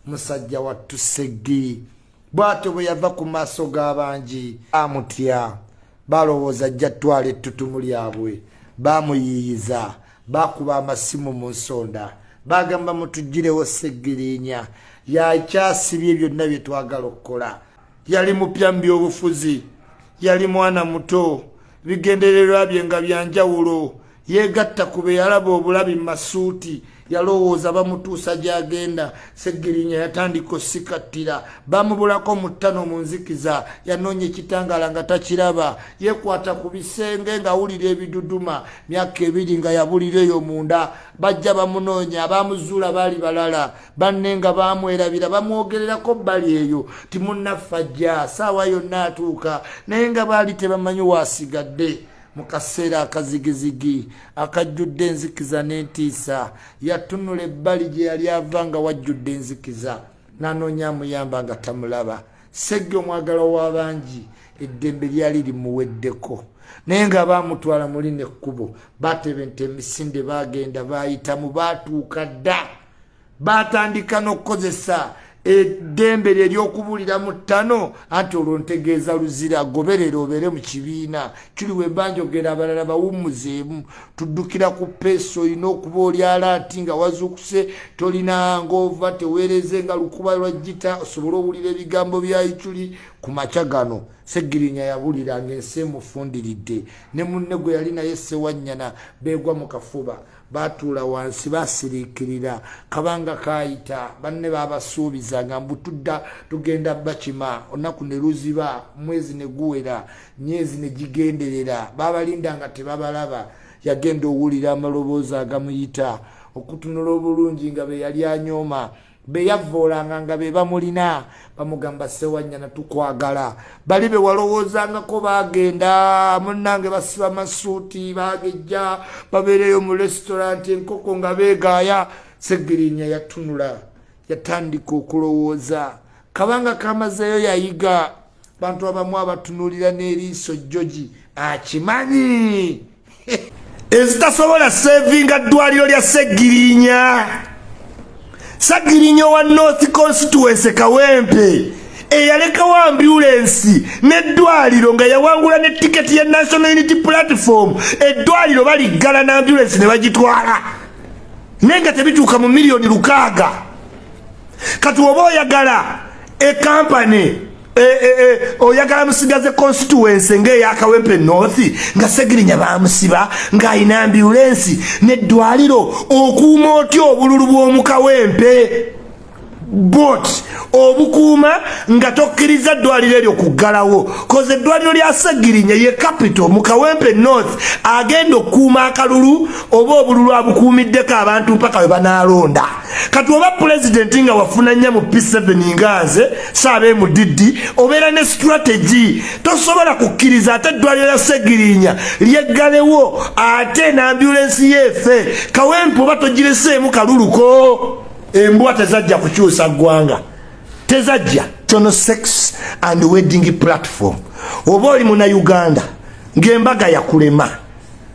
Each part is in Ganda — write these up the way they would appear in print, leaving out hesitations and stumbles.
Musajja wattu Seggi bw'atyo bwe yava ku maaso g'abangi amutya, balowooza ajja ttwala ettutumu lyabwe. Bamuyiiyiza, bakuba amasimu mu nsonda, bagamba, "Mutuggirewo Seggiriinya, yakyasibye byonna bye twagala okukola." Yali mupya mu byobufuzi, yali mwana muto, bigendererwa bye nga byanjawulo. Yeegatta ku be yalaba obulabi mu masuuti, yalowooza bamutuusa gy'agenda. Seggirinya yatandika osikattira, bamubulako mu ttano mu nzikiza. Yanoonya ekitangaala nga takiraba, yeekwata ku bisenge ng'awulira ebiduduma. Myaka 2 nga yabulira eyo munda. Bajja bamunoonya, bamuzuula baali balala banne nga bamwerabira, bamwogererako bbali eyo ti munnaffe ajja saawa yonna atuuka, naye nga baali tebamanyi waasigadde. Mu kaseera akazigizigi akajjudde enzikiza n'entiisa, yatunula ebbali gye yali ava nga wajjudde enzikiza, n'anoonya amuyamba nga tamulaba. Segge omwagala w'abangi, eddembe lyali limuweddeko, naye nga baamutwala muli nekkubo. Batebenta emisinde, bagenda bayitamu, batuuka dda, batandika n'okukozesa eddembe lye eryokubulira mu ttano. Anti olwo ntegeeza Luzira, goberera obeere mu kibiina kiri. Wemba njogera, abalala bawummuzeemu, tuddukira ku peesa. Olina okuba oli alert nga wazuukuse, tolina ngaova teweereze nga lukuba lwa gita, osobole owulira ebigambo bya Iculi ku makya gano. Segirinya yabulira ngaensi emufundiridde, ne munne gwe yali naye Sewanyana beegwa mu kafuba. Batuula wansi, basiriikirira. Kabanga kayita, banne babasuubiza nga mbutudda tugenda bakima. Olunaku ne luziba, mwezi ne guwera, myezi ne gigenderera, babalinda nga tebabalaba. Yagenda owulira amaloboozi agamuyita, okutunula obulungi nga be yali anyooma, beyavoolanga nga be bamulina, bamugamba, "Sewanyana, tukwagala." Bali be walowoozangako bagenda, munnange, basiba masuuti, bagejja, babeereyo mu restaurant, enkoko nga beegaaya. Segirinya yatunula, yatandika okulowooza. Kabanga kamazeeyo, yayiga bantu abamu abatunuulira n'eriiso jogi akimanyi. Ezitasobola savinga ddwaliro lya Segirinya. Segirinya wa North Constituency, Kawempe, eyalekawo ambulensi n'eddwaliro nga yawangula ne tiketi ya National Unity Platform, eddwaliro baliggala n'ambulensi ne bagitwala, naye nga tebituuka mu miliyoni 6. Kati oba oyagala ekampani oyagala musigaze constituency ng'eyakawempe North, nga Segirinya bamusiba ng'ayina ambulensi n'eddwaliro, okuuma otya obululu bw'omukawempe bot obukuuma nga tokkiriza ddwaliro eryo kuggalawo? Koze eddwaliro lya Segirinya ye capital mu Kawempe North, agenda okukuuma akalulu oba obululu abukuumiddeko abantu mpaka we banaalonda. Kati oba pulezidenti nga wafuna nnya mu P7 nga nze saaba MDD, obeera ne strategy, tosobola kukkiriza ate eddwaliro lya Segirinya lyeggalewo ate n'ambulensi yeefe. Kawempe oba togireseemu kaluluko, embwa tezajja kukyusa ggwanga, tezajja. Tono sex and wedding platform. Oba oli muna Uganda ng'embaga yakulema,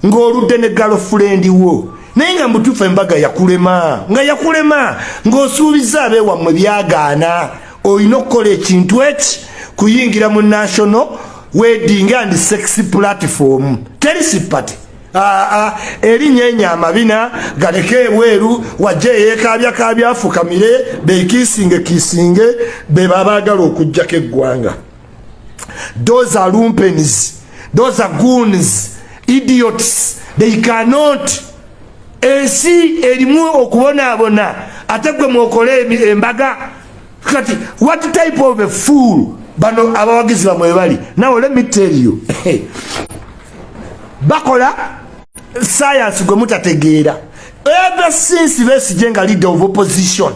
ng'oludde ne girlfriend wo, naye nga mutuufu embaga yakulema, nga yakulema, ng'osuubiza abeewammwe byagaana, olina okukola ekintu eki kuyingira mu National Wedding and Sex Platform. Teri sipati erinnya enya amabina galeke ebweru, wajje eyeekabyakabya afukamire, bekiisinge kiisinge be babaagala okugjako eggwanga. Those are lumpens, those are goons, idiots. They cannot. Ensi erimu okubonaabona, ate gwe mwokole embaga. Kati what type of a fool bano abawagizi bamwe bali? Now let me tell you, bakola science gwe mutategeera. Ever since Besigye nga leader of opposition,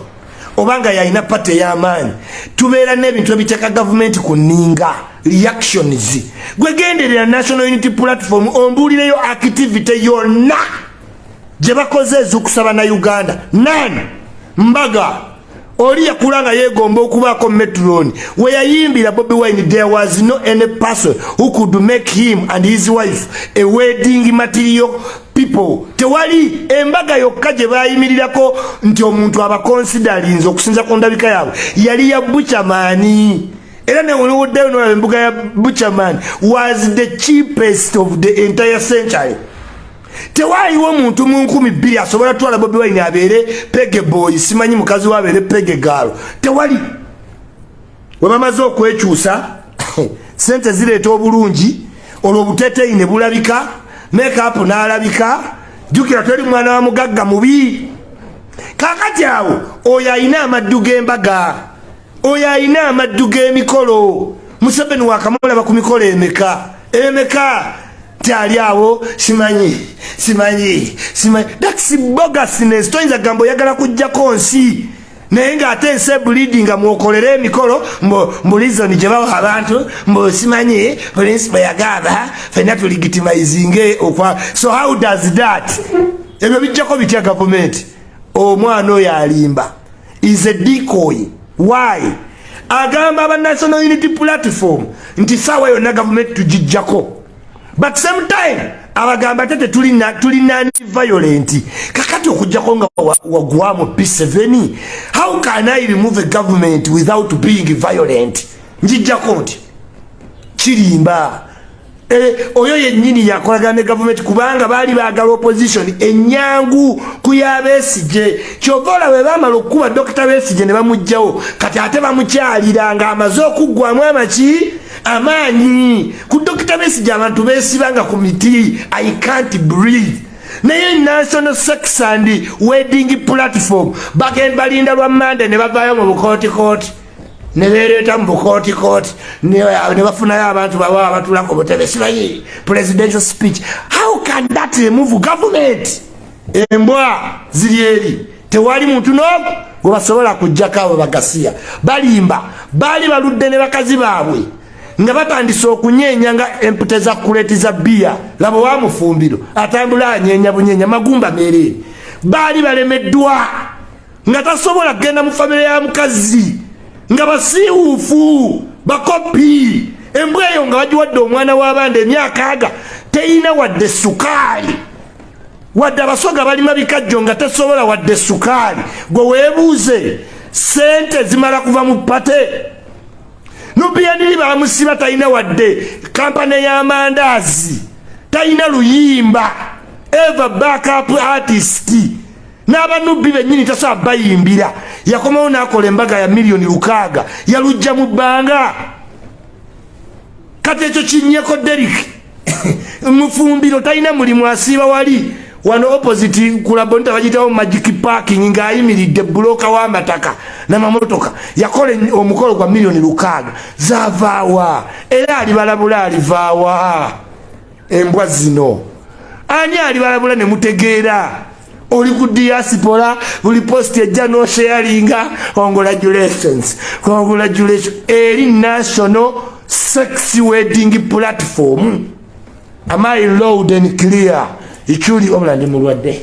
oba nga yalina party ey'amaanyi, tubeera n'ebintu ebiteeka gavumenti ku nninga, reactions. Gwegenderera National Unity Platform, ombuulireyo activity yonna gye bakoze ez'okusaba na Uganda. Nani mbaga Oli yakula nga yeegomba okubaako matron we yayimbira Bobi Wine. There was no any person who could make him and his wife a wedding material people. Tewali embaga yokka gye bayimirirako nti omuntu abaconsiderinze okusinza ku ndabika yaabwe yali ya Buchaman. Era newuliwuddeyo nolaba embuga ya Buchaman was the cheapest of the entire century. Tewaliwo omuntu mu 2000 asobola twala Bobi Wine abeere page boy, simanyi mukazi we abeere page girl. Tewali. We bamaze okwekyusa, sente zireeta obulungi, olwo obuteteyi ne bulabika, makeup n'alabika. Jjukira, teri mwana wa mugagga mubi. Kakati awo oyo alina amaddu g'embaga, oyo alina amaddu g'emikolo. Museveni wakamulaba ku mikolo emeka emeka? Nti ali awo, simanyi, simanyi, simanyi. That's bogusness. Toyinza gamba oyagala kujjako nsi, naye ng'ate ensi ebulidi nga mwokolera emikolo. Mbu reason gye bawa abantu, mbu simanyi principle yagamba fenna tulegitimizinge okwa. So how does that, ebyo bijjako bitya gavumenti? Omwana oyo alimba, is a decoy. Why agamba aba National Unity Platform nti saawa yonna gavumenti tugijjako, but same time abagamba ate tetuli non violent? Kakati okujjako nga wagwamu P7, how can I remove a government without being violent? Njijjako nti kirimba. Oyo yennyini yakolagana ne gavumenti kubanga baali baagala opposition enyangu ku ya Besigye. Kyova olaba bwe baamala okukuba Dokita Besigye ne bamugjawo, kati ate bamukyalira ng'amaze okuggwamu amaki amaanyi. Ku Dokita Besigye abantu beesibanga ku miti, "I can't breathe." Naye National Sex and Wedding Platform bagenda balinda lwa Mande ne bavaayo mu bukootikooti, ne bereeta mu bukootikooti, ne bafunayo abantu bawa abatula ku butebe, simanyi presidential speech. How can that remove government? Embwa ziri eri, tewali muntu n'omu gwe basobola kujjako. Abo bagasiya balimba. Baali baludde ne bakazi baabwe nga batandise okunyeenya nga empute za crate za bbiya. Laba wamufumbiro atambula anyeenya bunyeenya, magumba mereere. Baali balemeddwa nga tasobola kugenda mu famire ya mukazi, nga basiiwuufu bakopi. Embwa eyo nga bagiwadde omwana w'abandi emyaka aga teyina wadde sukaali, wadde Abasoga balima bikajjo nga tesobola wadde sukaali. Gwe weebuuze, sente zimala kuva mu party. Nubian Li bamusiba, talina wadde kampani y'amandaazi, talina luyimba, eva backup artist n'abanubbi bennyini tasobola bayimbira. Yakomawo n'akola embaga ya miliyoni 600, yalujja mu bbanga. Kati ekyo kinyeko. Derik Mufumbiro talina mulimu, asiiba wali wano opposite kulabonita, bagitawo Magic Parking, ng'ayimiridde buloka w'amataka n'amamotoka. Yakola omukolo gwa miliyoni 600, zavaawa? Era alibalabula alivaawa? Embwa zino ani alibalabula ne mutegeera? Oli ku diaspora, buli post ejja nosharinga, "Congratulations, congratulations." Eri National Sex Wedding Platform. Am I loud and clear? Ikyuli obula ndi mulwadde.